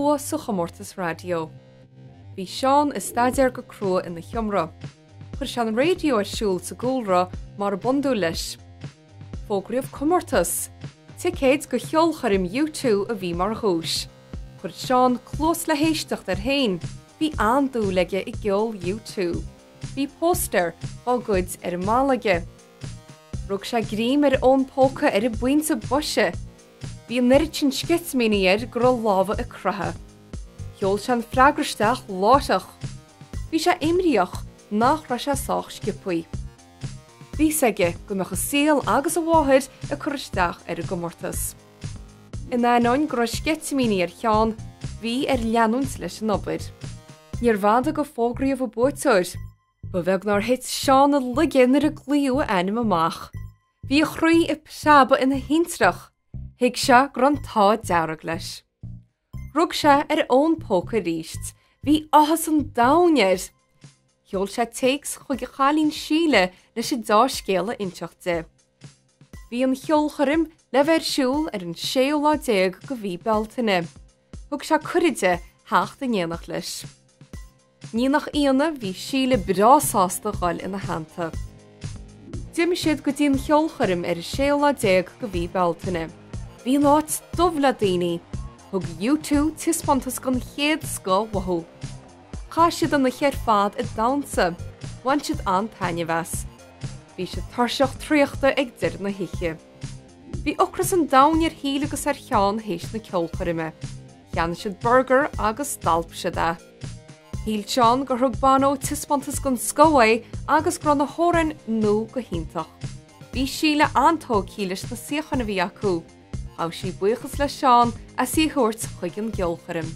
bua sa chomórtas raidió. Bhí Seán ag staidéar go crua ina sheomra. Chuir sé an raidió ar siúl sa gcúlra mar ab iondúil leis. Fógraíodh comórtas! Ticéid go cheolchoirm U2 a bhí mar dhuais. Chuir Seán cluas le héisteacht air féin. Bhí an-dúil aige i gceol U2. Bhí póstaer dá gcuid ar an mballa aige. Rug sé greim ar a fhón póca ar an bpointe boise. Bhí an oiread sin sceitimíní air go raibh a lámha ag croitheadh. Sheol sé an freagra isteach láithreach. Bhí sé imníoch nach raibh sé sách sciobthaí. Bhí fhios aige go mbeadh a saol agus a mháthair ag cur isteach ar an gcomórtas. In ainneoin go raibh sceitimíní ar Sheán, bhí air leanúint leis an obair. Níorbh fhada go fógraíodh an buaiteoir. Ba bheag nár thit Seán i laige nuair a glaodh a ainm amach. Bhí a chroí ag preabadh ina thintreach. Thuig sé go raibh an t-ádh dearg leis. Rug sé ar a fhón póca arís. Bhí áthas an domhain air! Sheol sé téacs chuig a chailín Síle leis an deá-scéal a inseacht di. Bhí an cheolchoirm le bheith ar siúl ar an séú lá déag de mhí Bealtaine. Thug sé cuireadh di theacht in éineacht leis. Ní nach ionadh, bhí Síle breá sásta dhul ina theannta. D'imigh siad go dtí an cheolchoirm ar an séú lá déag de mhí Bealtaine. Bhí an áit dubh le daoine. Thug U2 taispeántas den chéad scoth uathu. Chaith siad an oíche ar fad ag damhsa. Bhain siad an-taitneamh as. Bhí siad tuirseach traochta ag deireadh na hoíche. Bhí ocras an domhain ar Shíle agus ar Sheán théis na ceolchoirme. Cheannaigh siad burgar agus d'alp siad é. Shíl Seán gur thug Bono taispeántas den scoth uaidh agus go raibh na hamhráin nua go hiontach. Bhí Síle an-tógtha leis na suíocháin a bhí acu. Ghabh sí buíochas le Seán as í a thabhairt chuig an gceolchoirm.